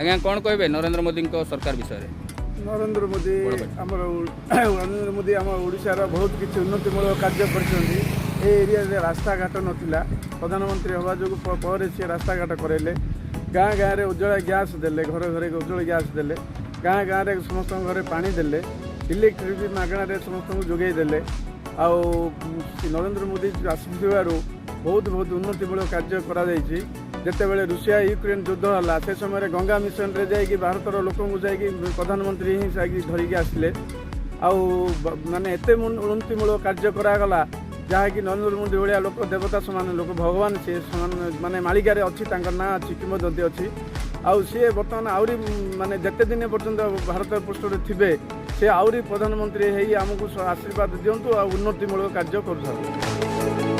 ଆଜ୍ଞା, କ'ଣ କହିବେ ନରେନ୍ଦ୍ର ମୋଦିଙ୍କ ସରକାର ବିଷୟରେ? ନରେନ୍ଦ୍ର ମୋଦି ବଡ଼ ଭାଇ। ଆମର ନରେନ୍ଦ୍ର ମୋଦି ଆମ ଓଡ଼ିଶାର ବହୁତ କିଛି ଉନ୍ନତିମୂଳକ କାର୍ଯ୍ୟ କରିଛନ୍ତି। ଏ ଏରିଆରେ ରାସ୍ତାଘାଟ ନଥିଲା। ପ୍ରଧାନମନ୍ତ୍ରୀ ହେବା ଯୋଗୁଁ ପରେ ସିଏ ରାସ୍ତାଘାଟ କରାଇଲେ। ଗାଁ ଗାଁରେ ଉଜ୍ଜଳା ଗ୍ୟାସ୍ ଦେଲେ, ଘରେ ଘରେ ଉଜ୍ଜଳା ଗ୍ୟାସ୍ ଦେଲେ, ଗାଁ ଗାଁରେ ସମସ୍ତଙ୍କ ଘରେ ପାଣି ଦେଲେ, ଇଲେକ୍ଟ୍ରିକ୍ ବି ମାଗଣାରେ ସମସ୍ତଙ୍କୁ ଯୋଗାଇ ଦେଲେ। ଆଉ ନରେନ୍ଦ୍ର ମୋଦି ଆସିଥିବାରୁ ବହୁତ ବହୁତ ଉନ୍ନତିମୂଳକ କାର୍ଯ୍ୟ କରାଯାଇଛି। ଯେତେବେଳେ ରୁଷିଆ ୟୁକ୍ରେନ୍ ଯୁଦ୍ଧ ହେଲା, ସେ ସମୟରେ ଗଙ୍ଗା ମିଶନରେ ଯାଇକି ଭାରତର ଲୋକଙ୍କୁ ଯାଇକି ପ୍ରଧାନମନ୍ତ୍ରୀ ହିଁ ଯାଇକି ଧରିକି ଆସିଲେ। ଆଉ ମାନେ ଏତେ ଉନ୍ନତିମୂଳକ କାର୍ଯ୍ୟ କରାଗଲା, ଯାହାକି ନରେନ୍ଦ୍ର ମୋଦି ଭଳିଆ ଲୋକ ଦେବତା ସମାନ ଲୋକ, ଭଗବାନ ସିଏ ସମାନ। ମାନେ ମାଳିକାରେ ଅଛି, ତାଙ୍କ ନାଁ ଅଛି, କିମ୍ବଦନ୍ତୀ ଅଛି। ଆଉ ସିଏ ବର୍ତ୍ତମାନ ଆହୁରି ମାନେ ଯେତେ ଦିନ ପର୍ଯ୍ୟନ୍ତ ଭାରତ ପୃଷ୍ଠରେ ଥିବେ, ସେ ଆହୁରି ପ୍ରଧାନମନ୍ତ୍ରୀ ହେଇ ଆମକୁ ଆଶୀର୍ବାଦ ଦିଅନ୍ତୁ ଆଉ ଉନ୍ନତିମୂଳକ କାର୍ଯ୍ୟ କରୁଥାନ୍ତୁ।